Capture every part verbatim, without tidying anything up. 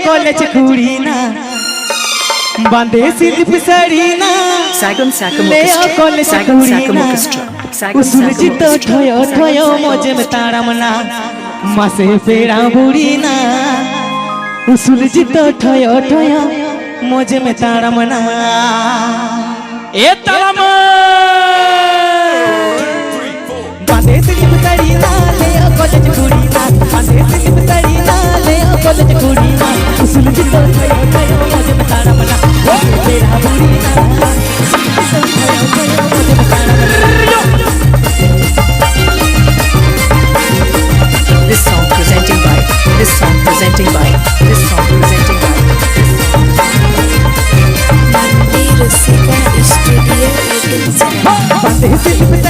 College ᱠᱩᱲᱤ ᱱᱟ, ᱵᱟᱸᱫᱮ ᱥᱤᱞᱤᱯ ᱥᱟᱹᱲᱤ ᱱᱟ, ᱥᱟᱜᱚᱢ ᱥᱟᱜᱚᱢ ᱞᱮᱭᱟ ᱚᱨᱠᱮᱥᱴᱨᱟ, ᱠᱚᱞᱮᱡᱽ ᱥᱟᱜᱚᱢ ᱠᱩᱲᱤ ᱥᱟᱜᱚᱢ ᱱᱟ᱾ ᱚᱨᱠᱮᱥᱴᱨᱟ, ᱥᱟᱜᱚᱢ ᱩᱥᱩᱞ ᱥᱟᱜᱚᱢ ᱡᱤᱛᱟᱹ ᱚᱨᱠᱮᱥᱴᱨᱟ, ᱴᱷᱚᱭᱚ ᱥᱟᱜᱚᱢ ᱴᱷᱚᱭᱚ ᱥᱟᱜᱚᱢ ᱢᱚᱡᱮᱢ ᱚᱨᱠᱮᱥᱴᱨᱟ᱾ ᱛᱟᱲᱟᱢ ᱱᱟ, ᱢᱟᱥᱮ ᱯᱮᱲᱟ ᱵᱩᱲᱤ ᱱᱟ᱾ ᱩᱥᱩᱞ ᱡᱤᱛᱟᱹ ᱴᱷᱚᱭᱚ ᱴᱷᱚᱭᱚ ᱢᱚᱡᱮᱢ ᱛᱟᱲᱟᱢ ᱱᱟ᱾ ᱮ ᱛᱟᱲᱟᱢ ᱵᱟᱸᱫᱮ ᱥᱤᱞᱤᱯ ᱥᱟᱹᱲᱤ ᱱᱟ, ᱞᱮᱭᱟ ᱠᱚᱞᱮᱡᱽ ᱠᱩᱲᱤ ᱱᱟ᱾ ᱵᱟᱸᱫᱮ ᱥᱤᱞᱤᱯ ᱥᱟᱹᱲᱤ ᱱᱟ, ᱞᱮᱭᱟ ᱠᱚᱞᱮᱡᱽ ᱠᱩᱲᱤ ᱱᱟ᱾ ᱩᱥᱩᱞ ᱡᱤᱛᱟᱹ ᱴᱷᱚᱭᱚ ᱴᱷᱚᱭᱚ ᱢᱚᱡᱮᱢ ᱛᱟᱲᱟᱢ ᱱᱟ᱾ ᱯᱮᱲᱟ ᱵᱩᱲᱤ ᱱᱟ᱾ ᱩᱥᱩᱞ ᱡᱤᱛᱟᱹ ᱴᱷᱚᱭᱚ ᱴᱷᱚᱭᱚ ᱢᱚᱡᱮᱢ ᱛᱟᱲᱟᱢ ᱱᱟ᱾ This song presenting by, this song presenting by, this song presenting by, this song presenting by. Nandi Rasika Studio YouTube channel.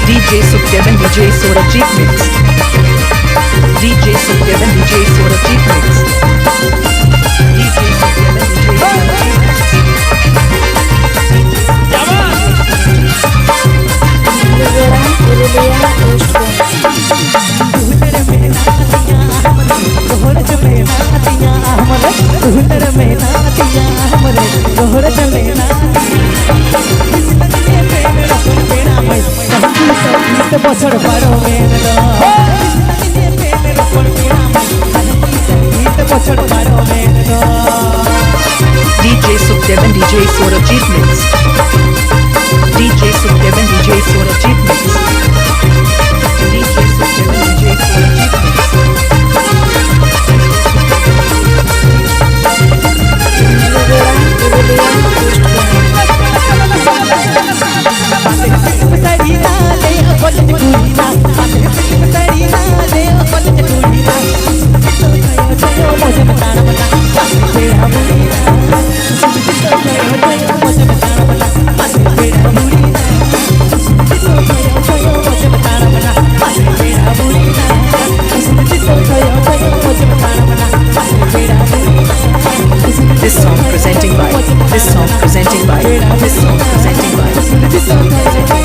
DJ Sukdevan, DJ Saurabh Jeet Mix. DJ Sukdevan, DJ Saurabh Jeet Mix. DJ Sukdevan, DJ Saurabh Jeet Mix. ᱵᱚᱪᱷᱚᱨ ᱯᱟᱨᱚᱢᱮᱱ ᱫᱚ᱾ ᱵᱚᱪᱷᱚᱨ ᱯᱟᱨᱚᱢᱮᱱ ᱫᱚ᱾ DJ Sukdevan, DJ Saurabh Jeet Mix. DJ Sukdevan, DJ Saurabh Jeet Mix. DJ Sukdevan, Presenting by this song, presenting by this song, presenting by this song, presenting by